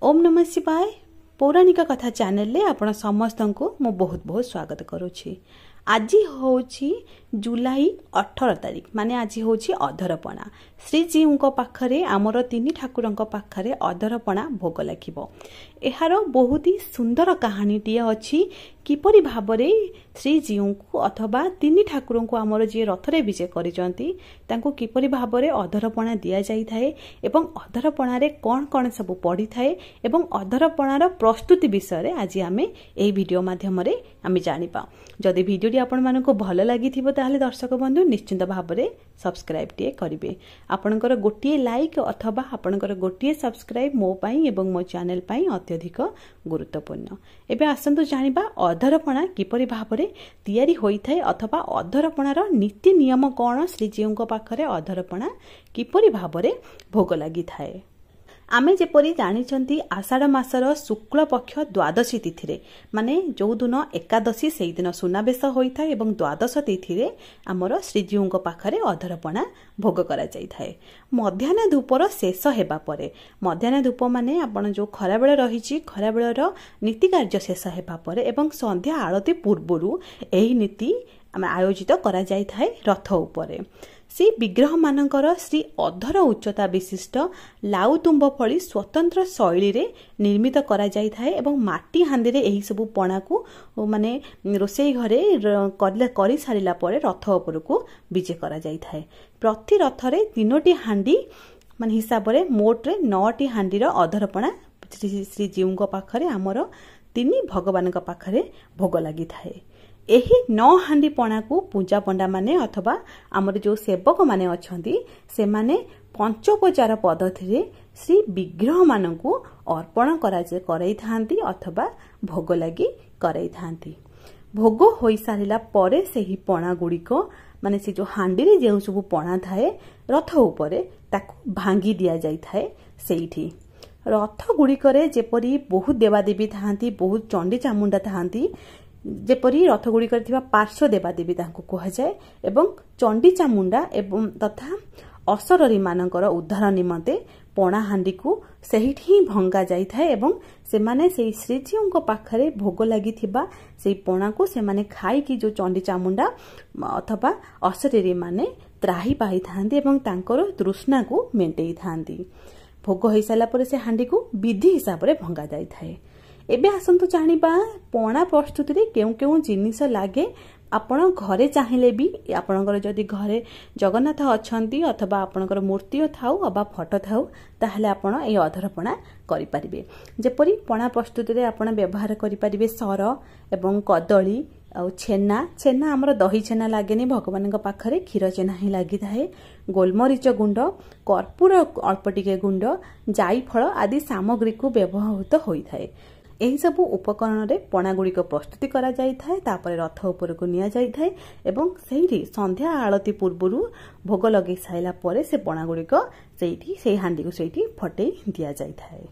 ଓମ୍ ନମଃ ଶିବାୟ। ପୌରାଣିକ କଥା ଚ୍ୟାନେଲରେ ଆପଣ ସମସ୍ତଙ୍କୁ ମୁଁ ବହୁତ ବହୁତ ସ୍ୱାଗତ କରୁଛି। ଆଜି ହେଉଛି ଜୁଲାଇ 18 ତାରିଖ, ମାନେ ଆଜି ହେଉଛି ଅଧରପଣା। ଶ୍ରୀଜୀଉଙ୍କ ପାଖରେ, ଆମର ତିନି ଠାକୁରଙ୍କ ପାଖରେ ଅଧରପଣା ଭୋଗ ଲାଗିବ। ଏହାର ବହୁତ ହି ସୁନ୍ଦର କାହାଣୀଟିଏ ଅଛି, କିପରି ଭାବରେ ଶ୍ରୀଜୀଉଙ୍କୁ ଅଥବା ତିନି ଠାକୁରଙ୍କୁ ଆମର ଯିଏ ରଥରେ ବିଜେ କରିଛନ୍ତି ତାଙ୍କୁ କିପରି ଭାବରେ ଅଧରପଣା ଦିଆଯାଇଥାଏ ଏବଂ ଅଧରପଣାରେ କ'ଣ କ'ଣ ସବୁ ପଡ଼ିଥାଏ ଏବଂ ଅଧରପଣାର ପ୍ରସ୍ତୁତି ବିଷୟରେ ଆଜି ଆମେ ଏହି ଭିଡ଼ିଓ ମାଧ୍ୟମରେ ଆମେ ଜାଣିବା। ଯଦି ଭିଡ଼ିଓଟି ଆପଣମାନଙ୍କୁ ଭଲ ଲାଗିଥିବ, ତାହେଲେ ଦର୍ଶକ ବନ୍ଧୁ ନିଶ୍ଚିନ୍ତ ଭାବରେ ସବସ୍କ୍ରାଇବ୍ ଟିଏ କରିବେ। ଆପଣଙ୍କର ଗୋଟିଏ ଲାଇକ୍ ଅଥବା ଆପଣଙ୍କର ଗୋଟିଏ ସବସ୍କ୍ରାଇବ୍ ମୋ ପାଇଁ ଏବଂ ମୋ ଚ୍ୟାନେଲ ପାଇଁ ଅତ୍ୟଧିକ ଗୁରୁତ୍ୱପୂର୍ଣ୍ଣ। ଏବେ ଆସନ୍ତୁ ଜାଣିବା ଅଧରପଣା କିପରି ଭାବରେ ତିଆରି ହୋଇଥାଏ ଅଥବା ଅଧରପଣାର ନୀତି ନିୟମ କ'ଣ, ଶ୍ରୀଜୀଉଙ୍କ ପାଖରେ ଅଧରପଣା କିପରି ଭାବରେ ଭୋଗ ଲାଗିଥାଏ। ଆମେ ଯେପରି ଜାଣିଛନ୍ତି, ଆଷାଢ଼ ମାସର ଶୁକ୍ଳ ପକ୍ଷ ଦ୍ୱାଦଶୀ ତିଥିରେ, ମାନେ ଯେଉଁଦିନ ଏକାଦଶୀ ସେଇଦିନ ସୁନାବେଶ ହୋଇଥାଏ ଏବଂ ଦ୍ୱାଦଶ ତିଥିରେ ଆମର ଶ୍ରୀଜୀଉଙ୍କ ପାଖରେ ଅଧରପଣା ଭୋଗ କରାଯାଇଥାଏ। ମଧ୍ୟାହ୍ନ ଧୂପର ଶେଷ ହେବା ପରେ, ମଧ୍ୟାହ୍ନ ଧୂପ ମାନେ ଆପଣ ଯେଉଁ ଖରାବେଳ ରହିଛି, ଖରାବେଳର ନୀତି କାର୍ଯ୍ୟ ଶେଷ ହେବା ପରେ ଏବଂ ସନ୍ଧ୍ୟା ଆଳତୀ ପୂର୍ବରୁ ଏହି ନୀତି ଆମେ ଆୟୋଜିତ କରାଯାଇଥାଏ ରଥ ଉପରେ। ସେ ବିଗ୍ରହମାନଙ୍କର ଶ୍ରୀ ଅଧର ଉଚ୍ଚତା ବିଶିଷ୍ଟ ଲାଉତୁମ୍ବ ଭଳି ସ୍ୱତନ୍ତ୍ର ଶୈଳୀରେ ନିର୍ମିତ କରାଯାଇଥାଏ ଏବଂ ମାଟି ହାଣ୍ଡିରେ ଏହିସବୁ ପଣାକୁ ମାନେ ରୋଷେଇ ଘରେ କରିସାରିଲା ପରେ ରଥ ଉପରକୁ ବିଜେ କରାଯାଇଥାଏ। ପ୍ରତି ରଥରେ 3ଟି ହାଣ୍ଡି, ମାନେ ହିସାବରେ ମୋଟରେ 9ଟି ହାଣ୍ଡିର ଅଧରପଣା ଶ୍ରୀଜୀଉଙ୍କ ପାଖରେ, ଆମର ତିନି ଭଗବାନଙ୍କ ପାଖରେ ଭୋଗ ଲାଗିଥାଏ। ଏହି 9 ହାଣ୍ଡି ପଣାକୁ ପୂଜା ପଣ୍ଡାମାନେ ଅଥବା ଆମର ଯେଉଁ ସେବକମାନେ ଅଛନ୍ତି, ସେମାନେ ପଞ୍ଚୋପଚାର ପଦ୍ଧତିରେ ଶ୍ରୀ ବିଗ୍ରହମାନଙ୍କୁ ଅର୍ପଣ କରାଇଥାନ୍ତି ଅଥବା ଭୋଗ ଲାଗି କରାଇଥାନ୍ତି। ଭୋଗ ହୋଇସାରିଲା ପରେ ସେହି ପଣା ଗୁଡ଼ିକ, ମାନେ ସେ ଯେଉଁ ହାଣ୍ଡିରେ ଯେଉଁ ସବୁ ପଣା ଥାଏ ରଥ ଉପରେ, ତାକୁ ଭାଙ୍ଗି ଦିଆଯାଇଥାଏ ସେଇଠି। ରଥ ଗୁଡ଼ିକରେ ଯେପରି ବହୁତ ଦେବାଦେବୀ ଥାଆନ୍ତି, ବହୁତ ଚଣ୍ଡୀ ଚାମୁଣ୍ଡା ଥାଆନ୍ତି, ଯେପରି ରଥ ଗୁଡ଼ିକରେ ଥିବା ପାର୍ଶ୍ୱ ଦେବାଦେବୀ ତାଙ୍କୁ କୁହାଯାଏ, ଏବଂ ଚଣ୍ଡୀ ଚାମୁଣ୍ଡା ଏବଂ ତଥା ଅଶରୀରୀମାନଙ୍କର ଉଦ୍ଧାର ନିମନ୍ତେ ପଣାହାଣ୍ଡିକୁ ସେଇଠି ହିଁ ଭଙ୍ଗା ଯାଇଥାଏ ଏବଂ ସେମାନେ ସେଇ ଶ୍ରୀଜୀଉଙ୍କ ପାଖରେ ଭୋଗ ଲାଗିଥିବା ସେଇ ପଣାକୁ ସେମାନେ ଖାଇକି ଯେଉଁ ଚଣ୍ଡୀ ଚାମୁଣ୍ଡା ଅଥବା ଅଶରୀରୀମାନେ ତ୍ରାହି ପାଇଥାନ୍ତି ଏବଂ ତାଙ୍କର ତୃଷ୍ଣାକୁ ମେଣ୍ଟେଇଥାନ୍ତି। ଭୋଗ ହୋଇସାରିଲା ପରେ ସେ ହାଣ୍ଡିକୁ ବିଧି ହିସାବରେ ଭଙ୍ଗା ଯାଇଥାଏ। ଏବେ ଆସନ୍ତୁ ଜାଣିବା ପଣା ପ୍ରସ୍ତୁତିରେ କେଉଁ କେଉଁ ଜିନିଷ ଲାଗେ। ଆପଣ ଘରେ ଚାହିଁଲେ ବି, ଆପଣଙ୍କର ଯଦି ଘରେ ଜଗନ୍ନାଥ ଅଛନ୍ତି ଅଥବା ଆପଣଙ୍କର ମୂର୍ତ୍ତି ଥାଉ ଅବା ଫଟୋ ଥାଉ, ତାହେଲେ ଆପଣ ଏହି ଅଧରପଣା କରିପାରିବେ। ଯେପରି ପଣା ପ୍ରସ୍ତୁତିରେ ଆପଣ ବ୍ୟବହାର କରିପାରିବେ ସର ଏବଂ କଦଳୀ ଆଉ ଛେନା। ଛେନା ଆମର ଦହି ଛେନା ଲାଗେନି ଭଗବାନଙ୍କ ପାଖରେ, କ୍ଷୀର ଛେନା ହିଁ ଲାଗିଥାଏ। ଗୋଲମରିଚ ଗୁଣ୍ଡ, କର୍ପୂର ଅଳ୍ପ ଟିକେ ଗୁଣ୍ଡ, ଜାଇଫଳ ଆଦି ସାମଗ୍ରୀକୁ ବ୍ୟବହୃତ ହୋଇଥାଏ। ଏହିସବୁ ଉପକରଣରେ ପଣାଗୁଡ଼ିକ ପ୍ରସ୍ତୁତି କରାଯାଇଥାଏ, ତାପରେ ରଥ ଉପରକୁ ନିଆଯାଇଥାଏ ଏବଂ ସେଇଠି ସନ୍ଧ୍ୟା ଆଳତୀ ପୂର୍ବରୁ ଭୋଗ ଲଗେଇ ସାରିଲା ପରେ ସେ ପଣାଗୁଡ଼ିକ ସେଇଠି, ସେଇ ହାଣ୍ଡିକୁ ସେଇଠି ଫଟେଇ ଦିଆଯାଇଥାଏ।